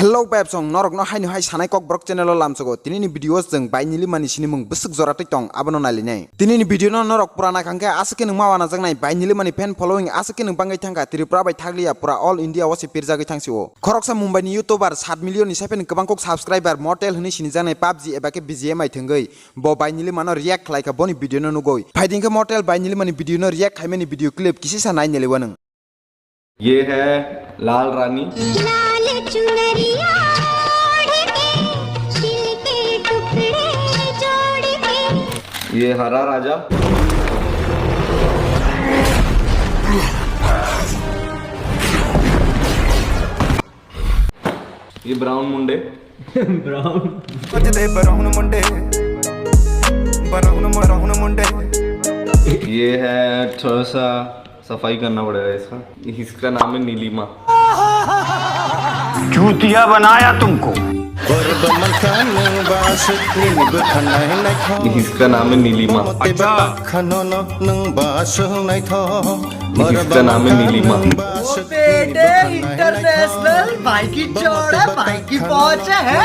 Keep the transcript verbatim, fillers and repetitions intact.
Hello babsong, norokno haino hai sanai kokborok channel o lamsogo. Tinini video o chwng Bai Nilimani sinimung bwswk jora twi tong, abono nailinai. Tinini video no norok pura naikha hwnkhe aswk khe nwng ma wanajaknai Bai Nilimani fan following aswk khe nwng bangwi thangkha, Tripura bai thakliya pura all India o se pirjagwi thangsio. Khoroksa Mumbai ni YouTuber sat million ni sai phano kwbang kok subscriber Mortal hwnwi sinijaknai PUBG eba khe B G M I thwngwi bo Bai Nilimano react khlaikha boni video no nugwi. Phaidi hwnkhe Mortal Bai Nilimani video no react khaimani video clip kisisa nai neliwa nwng. ये है लाल रानी। लाल चुनरिया ओढ़ के, दिल के टुकड़े जोड़ के। ये हरा राजा। ये ब्राउन मुंडे। ब्राउन। ਅੱਜ ਦੇ ਬਰਾਊਨ ਮੁੰਡੇ, ਬਰਾਊਨ ਬਰਾਊਨ ਮੁੰਡੇ। ये है थोड़ा सा सफाई करना पड़ेगा इसका। इसका नाम है नीलिमा। चूतिया बनाया तुमको। इसका नाम है नीलिमा। अच्छा। इसका नाम है नीलिमा। बेटे इंटरनेशनल भाई की चौड़ है, भाई की पहुंच है।